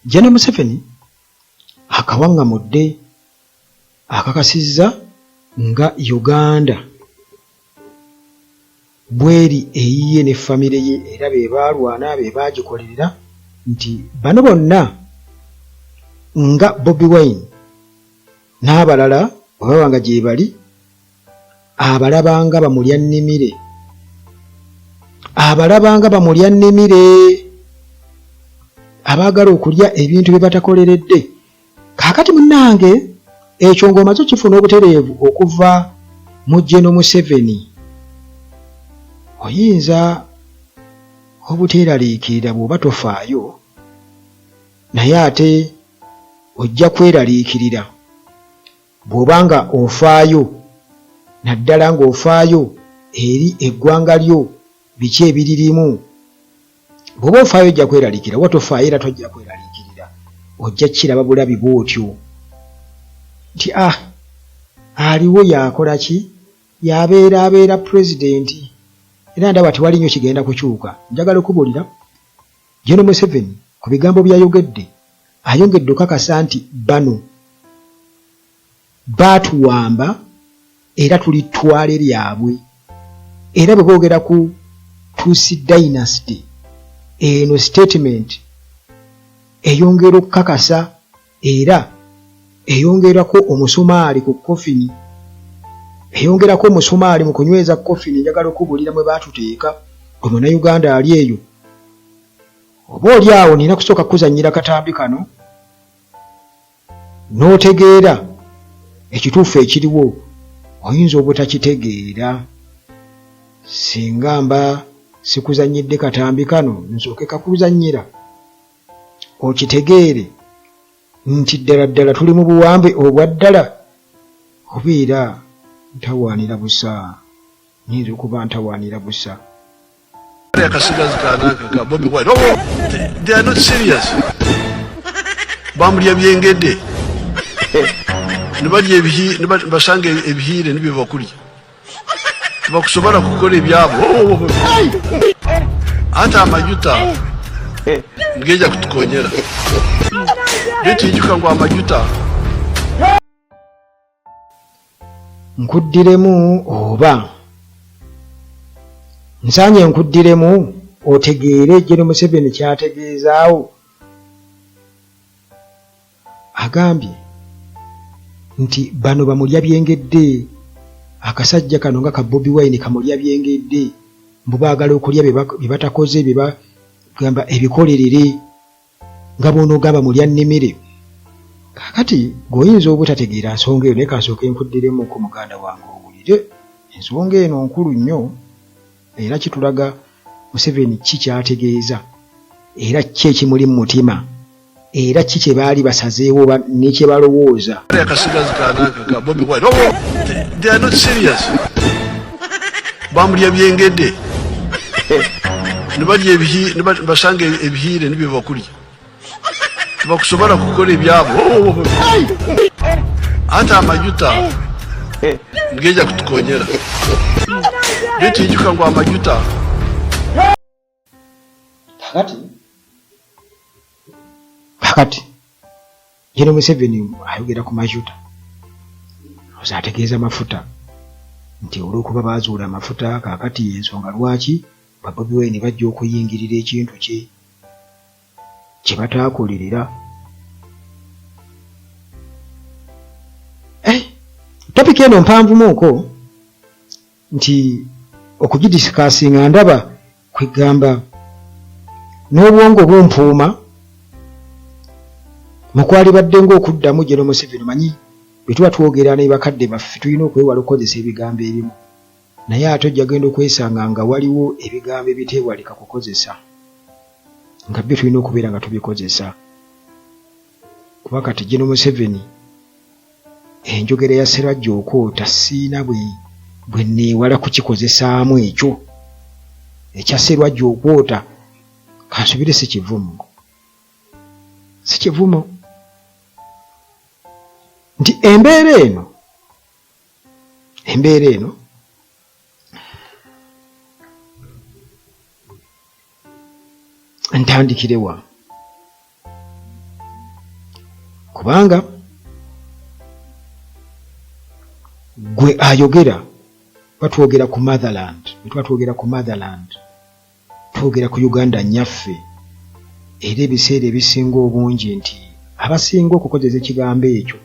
General Museveni akawaŋŋamudde akakasizza nga Uganda bweri eyiye ne famire ye era be baalwana be baagikolerera nti bano bonna nga Bobi Wine n'abalala bwe baba nga gyebali abalabanga bamulya nnimire abalabanga bamulya nnimire abaagala okulya ebintu bye batakoleredde. Kaakati munnange ekyo ng'omaze okifuna obutereevu okuva mu Geno Museveni oyinza obuteeraliikirira bw'oba tofaayo naye ate ojja kweraliikirira bw'oba nga ofaayo naddala ng'ofaayo eri eggwanga lyo biki ebiririmu. Bw'oba ofaayo ojja kweraliikirira, oba tofaayo era tojja kweraliikirira, ojja kukiraba bulabi bw'otyo nti ah aliwo yakola ki, yabeera abeera pulezidenti era ndaba tewali nnyo kigenda kukyuka. Njagala okubuulira Gen Museveni ku bigambo by'ayogedde ayongedde okukakasa nti bano baatuwamba era tuli ttwale lyabwe era bwe boogera ku Tutsi Dynasty eno statement eyongera okukakasa era eyongerako omusumaali ku kkofini eyongerako omusumaali mu kunyweza kkofini. Njagala okubuulira mwe baatuteeka gwe Munnayuganda ali eyo oba oli awo nina kusooka kukuzannyira katambi kano n'otegeera ekituufu ekiriwo oyinza obutakitegeera. Singa mba sikuzannyidde katambi kano nsooke kakuzannyira okitegeere nti ddala ddala tuli mu buwambe obwa ddala obeera ntawaanira busa nyinza okuba ntawaanira busa. Akasigazi kananka ka Bobi Wine. Oh, they are not serious. Bamulya byengedde ne balya ebihi ne basanga ebihiire nibyo bakulya tebakusobola kukola ebyabo. Oh, ate amajuta nigeja kutukonyera baitu ijuka ngu amajuta. Nkuddiremu oba nsaanye nkuddiremu otegeere Gen Museveni ky'ategeezaawo? Agambye nti bano bamulya byengedde, akasajja kano nga ka Bobi Wine kamulya byengedde mbu baagala okulya bye batakoze bye bagamba ebikolerere. Nga bw'onoogamba mulya nnimire. Kaakati, ggwe oyinza obutategeera nsonga eyo, naye ka nsooke nkuddiremuko, muganda wange, owulire. Ensonga eno nkulu nnyo, era kitulaga Museveni ki ky'ategeeza, era ki ekimuli mu mutima, era ki kye baali basazeewo oba ne kye balowooza. Akasigazi kananka ka Bobi Wine. Oh, they are not serious. Bamulya byengedde ne balya ebihi ne basanga ebihiire nibyo bakulya tebakusobola kukola ebyabo. Ate amajuta nigeja kutukonyera baitu ijuka ngu amajuta. Kakati kakati Gen Museveni ayogera ku majuta oza ategeeza mafuta nti olw'okuba baazuula amafuta kaakati y'ensonga lwaki ba Bobi Wine bajja okuyingirira ekintu kye kye bataakolerera. Eh, topiki eno mpanvumuuko nti okugidisikasinga ndaba kwegamba n'obwongo bumpuuma mukwalibadde ng'okuddamu Gen Museveni omanyi bwe tuba twogera ne bakadde baffe tulina okwewala okukozesa ebigambo ebimu naye ate ojja genda okwesanga nga waliwo ebigambo ebiteewalika kukozesa nga byo tulina okubeera nga tubikozesa kuba kati Gen Museveni enjogera ya Sserwajja okwoota sirina bwe neewala kukikozesaamu ekyo ekya Sserwajja okwota kansubire si kivumo si kivumo nti embeera eno embeera eno Ntandikire wa? Kubanga gwe ayogera batwogera ku motherland, bwe tuba twogera ku motherland twogera ku Uganda nnyaffe, era ebiseera ebisinga obungi nti abasinga okukozesa ekigambo ekyo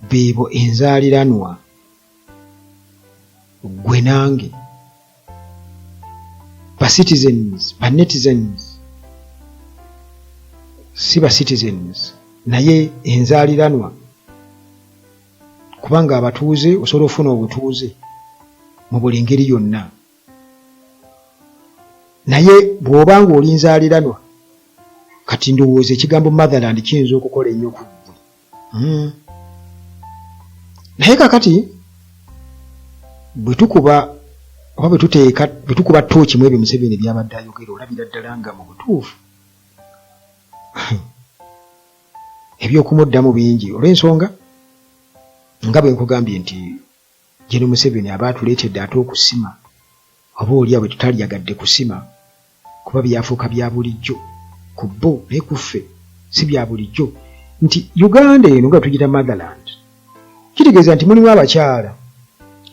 beebo enzaaliranwa ggwe nange ba citizens ba netizens si ba citizens naye enzaaliranwa kubanga abatuuze osobola okufuna obutuuze mu buli ngeri yonna naye bw'oba ng'oli nzaaliranwa kati ndowooza ekigambo motherland kiyinza okukola ennyo ku ggwe hmm. Naye kakati bwe tukuba oba bwe tuteeka bwe tukuba tooki mu ebyo Museveni byabadde ayogera olabira ddala nga mu butuufu ebyokumuddamu bingi olw'ensonga nga bwe nkugambye nti Gen Museveni aba atuleetedde ate okusima oba oli awo bwetutalyagadde kusima kuba byafuuka bya bulijjo ku bo naye ku ffe si bya bulijjo nti Uganda eno nga tugiyita motherland kitegeeza nti mulimu abakyala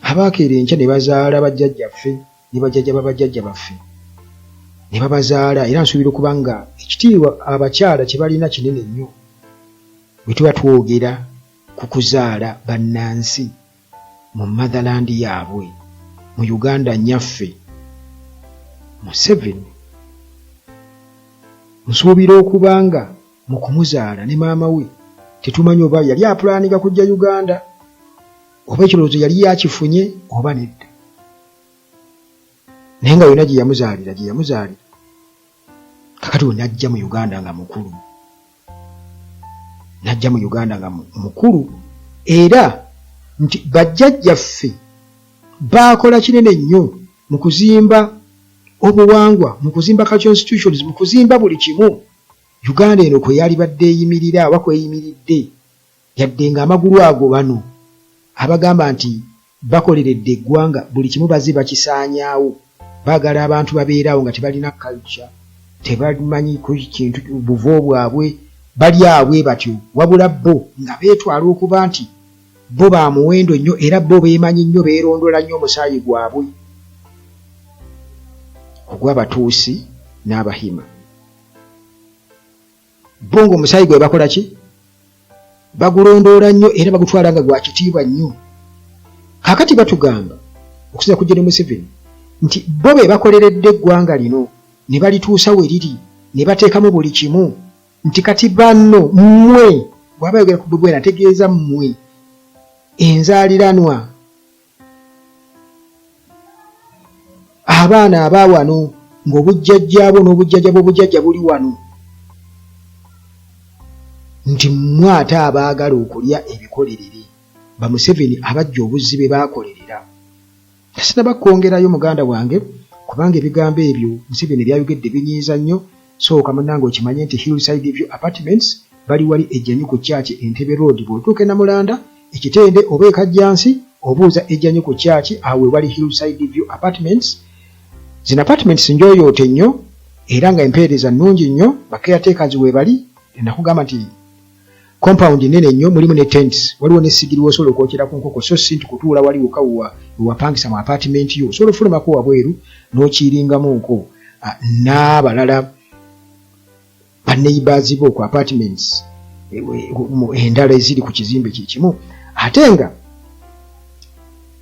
abaakeera enkya ne bazaala bajjajjaffe ne bajjajja ba bajjajja baffe ne babazaala era nsuubira okuba nga ekitiibwa abakyala kye balina kinene nnyo bwe tuba twogera ku kuzaala bannansi mu motherland yaabwe mu Uganda nyaffe. Museveni nsuubira okuba nga mu kumuzaala ne maama we tetumanyi oba yali apulaninga kujja Uganda oba ekirowoozo yali yakifunye oba nedda naye nga yonna gye yamuzaalira gye yamuzaalira kakati we najja mu Uganda nga mukulu najja mu Uganda nga mukulu era nti bajjajjaffe baakola kinene nnyo mu kuzimba obuwangwa mu kuzimba cultural institutions mu kuzimba buli kimu Uganda eno kwe yalibadde eyimirira oba kweyimiridde yadde ng'amagulu ago bano abagamba nti bakoleredde eggwanga buli kimu bazze bakisaanyaawo baagala abantu babeere awo nga tebalina culture tebamanyi ku kintu buvo bwabwe bali awo bwe batyo wabula bo nga beetwala okuba nti bo ba muwendo nnyo era bo beemanyi nnyo beerondola nnyo omusaayi gwabwe ogw'Abatuusi n'Abahima. Bo ng'omusaayi gwe bakola ki? Bagulondoola nnyo era bagutwala nga gwa kitiibwa nnyo. Kaakati batugamba okusinza ku Gen Museveni nti bo be bakoleredde eggwanga lino ne balituusa we liri ne bateekamu buli kimu nti kati banno mmwe bw'aba ayogera ku Bobi Wine ategeeza mmwe enzaaliranwa Abaana aba wano ng'obujjajjaabwo n'obujjajja bw'obujjajja buli wano, nti mmwe ate abaagala okulya ebikolerere ba Museveni abajja obuzzi be baakolerera. Nga sinnaba kwongerayo muganda wange kubanga ebigambo ebyo Museveni by'ayogedde binyiiza nnyo, sooka munnange okimanye nti Hillside View Apartments bali wali e Jjanyu ku Church Entebbe Road bw'otuuka e Namulanda, e Kitende oba e Kajjansi obuuza e Jjanyu ku Church awo we wali Hillside View Apartments. Zino apartments njooyoote nnyo era nga empeereza nnungi nnyo, ba caretakers weebali, nakugamba nti Compound nene nnyo mulimu ne tents, waliwo ne sigiri w'osobola okwokera ku nkoko so si nti kutuula wali wokka wewapangisa mu apartment yo. Osobola ofulumako wabweru n'okiiringamu nko n'abalala ba neighbors bo ku apartments e, e, endala eziri ku kizimbe kye kimu ate nga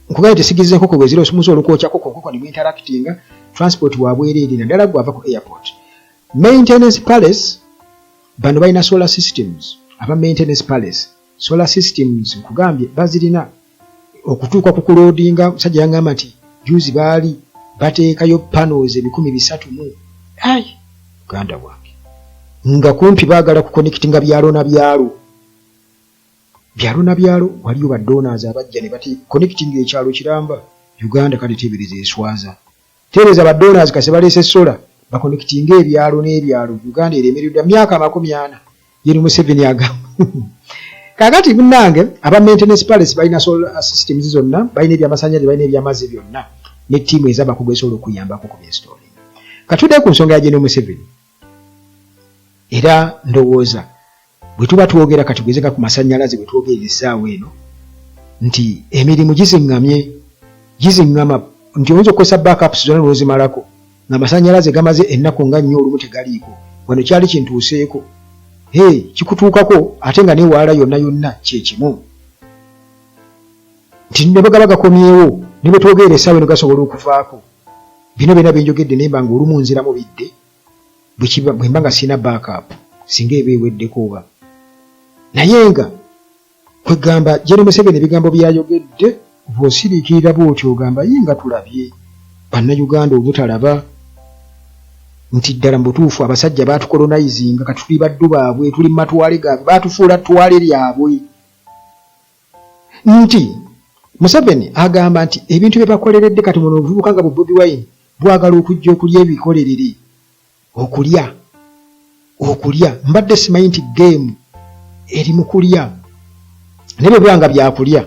nkugambye tesigiri z'enkoko bwe ziri musobola okwokyako ku nkoko ne mwinteractinga transport wa bwereere naddala gwe ava ku airport. Maintenance Palace Bano balina solar systems aba maintenance palace solar systems nkugambye bazirina okutuuka ku kuloodinga musajja yangamba nti juzi baali bateekayo panels 300 mu ai uganda bwange nga kumpi baagala kuconnectinga byalo na byalo byalo na byalo waliyo ba donors abajja ne bati connecting ekyalo kiramba uganda kale tebereza eswaza Teebereza ba donors kase baleese solar bakonekitinge ebyalo n'ebyalo Uganda eremereddwa myaka 40 Gen Museveni agamba. Kakati munange aba maintenance palace balina solar systems zonna, balina ebyamasanyalaze, balina ebyamazzi byonna ne ttiimu ez'abakugu esobola okuyambako ku Bwe tuba twogera kati geze nga ku masannyalaze bwe twogerera essaawa eno nti emirimu giziŋŋamye, giziŋŋama nti oyinza okukozesa backups zonna n'ozimalako ng'amasannyalaze gamaze ennaku nga nnya olumu tegaliiko. Wano kyali kintuuseeko. Hee, kikutuukako ate nga n'ewalala yonna yonna kye kimu. Nti ne bwe gaba gakomyewo ne bwe twogerera essaawa eno gasobola okuvaako. Bino byonna bye njogedde ne mba ng'olumu nziramu bidde bwe kiba bwe mba nga sirina backup singa eba eweddeko oba. Naye nga kwegamba General Museveni ebigambo by'ayogedde bw'osiriikirira bw'otyo ogamba ye nga tulabye Bannayuganda obutalaba nti ddala mu butuufu abasajja baatukolonizinga kati tuli baddu baabwe, tuli mu matwale gaabwe, baatufuula ttwale lyabwe. Nti Museveni agamba nti ebintu bye bakoleredde kati muno obuvubuka nga bu Bobi Wine bwagala okujja okulya ebikolerere, okulya, okulya. Mbadde simanyi nti geemu eri mu kulya, naye bwe biba nga byakulya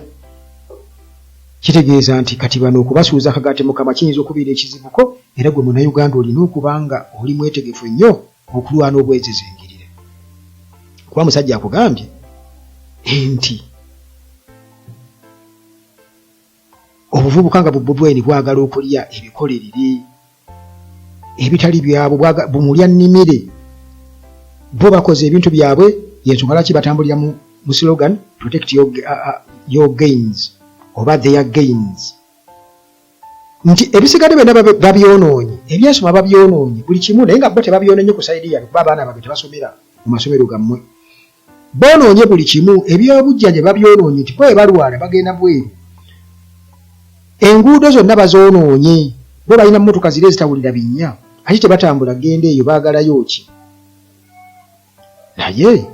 kitegeeza nti kati bano okubasuuza akagaati mu kamwa kiyinza okubeera ekizibuko, era gwe Munnayuganda olina okuba nga oli mwetegefu nnyo okulwana obwezizingirire, kuba musajja akugambye nti obuvubuka nga bu Bobi Wine bwagala okulya ebikolerere ebitali byabwe, bumulya nnimire. Bo bakoze ebintu byabwe, yensonga lwaki batambulira mu slogan protect your gains oba their gains, nti ebisigadde byonna babyonoonye, ebyensoma babyonoonye buli kimu, naye nga bo tebabyonoonye ku sayidi yaabwe kuba abaana baabwe tebasomera mu masomero gammwe. Boonoonye buli kimu, ebyobujjanja babyonoonye nti bwe balwala bagenda bweru, enguudo zonna bazoonoonye, bo balina mmotoka ziri ezitawulira binnya ate tebatambula genda eyo baagalayo ki? Naye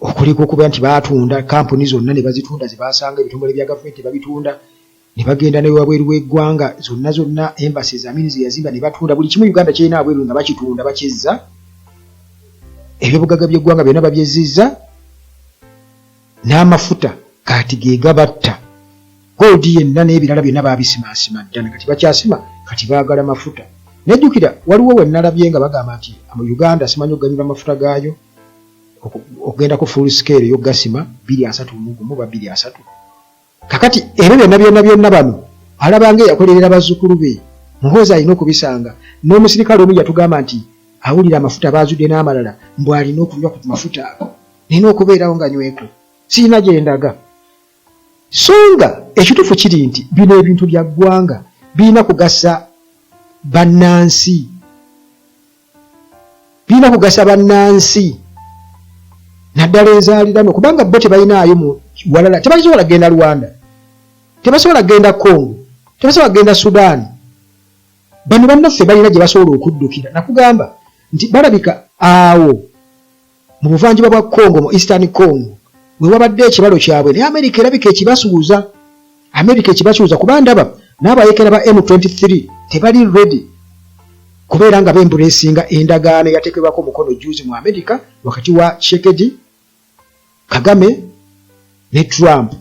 okuliko okuba nti baatunda kampuni zonna ne bazitunda ze baasanga, ebitongole bya gavumenti ne babitunda ne bagenda ne wabweru w'eggwanga zonna zonna embassy za Amini ze yazimba ne batunda buli kimu Uganda kyerina wabweru nga bakitunda bakyezza, ebyobugagga by'eggwanga byonna babyezzizza n'amafuta kati ge gabatta, gold yenna n'ebirala byonna baabisimaasima dda na kati bakyasima, kati baagala mafuta. Nejjukira waliwo we nnalabye nga bagamba nti mu Uganda simanyi okuganyulwa amafuta gaayo okugenda ku full scale ey'okugasima 2031 oba 2030. Kakati ebyo byonna byonna byonna bano alaba nga eyakolerera bazzukulu be. Muhoozi alina okubisanga. N'omusirikale omu yatugamba nti awulira amafuta baazudde n'amalala mbu alina okunywa ku mafuta ago. Nina okubeerawo nga nyweko. Sirina gye ndaga. So nga ekituufu kiri nti bino ebintu bya ggwanga birina kugasa bannansi. Birina kugasa bannansi naddala enzaalirano kubanga bo tebalinaayo mu walala, tebasobola kugenda Rwanda, tebasobola kugenda Congo, tebasobola kugenda Sudan. Bano bannaffe balina gye basobola okuddukira. Nakugamba nti balabika awo mu buvanjuba bwa Congo, mu Eastern Congo, we wabadde ekibalo kyabwe, naye Amerika erabika ekibasuuza, Amerika ekibasuuza kuba ndaba n'abayekera ba M23 tebali ready kubeera nga bemburesinga endagaano eyateekebwako omukono juzi mu Amerika wakati wa Tshisekedi, Kagame ne Trump.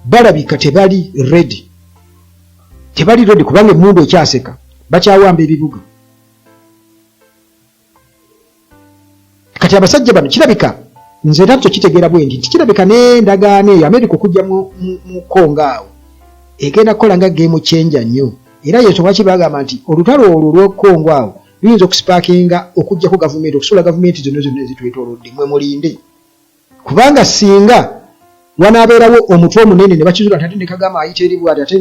Balabika tebali ready, tebali ready kubanga emmundu ekyaseka, bakyawamba ebibuga. Kati abasajja bano kirabika nze nakyo kitegeera bwe nti kirabika n'endagaano eyo Amerika okujja mu Congo awo egenda kukola nga game changer nnyo, era y'ensonga lwaki bagamba nti olutalo olwo olw'e Congo awo luyinza okusipaakinga okuggyako gavumenti, okusuula gavumenti zonna zonna ezitwetoolodde. Mwe mulinde, kubanga singa wanaabeerawo omutwe omunene ne bakizuula nti ate ne Kagame ayita eri bw'ati, ate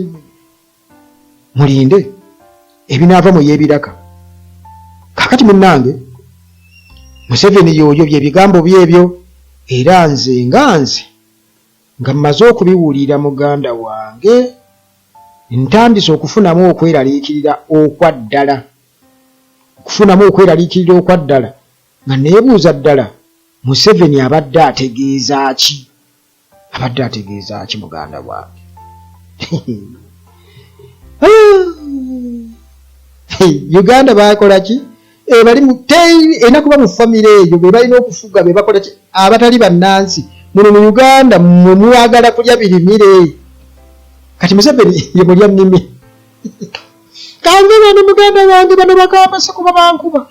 mulinde ebinaava mu y'ebiraka. Kakati munnange Museveni y'oyo, bye bigambo bye ebyo, era nze nga nze nga mmaze okubiwulira muganda wange ntandise okufunamu okweraliikirira okwa ddala, okufunamu okweraliikirira okwa ddala nga neebuuza ddala Museveni abadde ategeeza ki? Abadde ategeeza ki muganda wange? Uganda bakola ki? Bali mu erina kuba mu famire eyo be balina okufuga, be bakola ki? Abatali bannansi muno mu Uganda mmwe mwagala kulya birimire. Kati Museveni ye mulya nnimi. Kange bano muganda wange bano bakamba sikuba bankuba.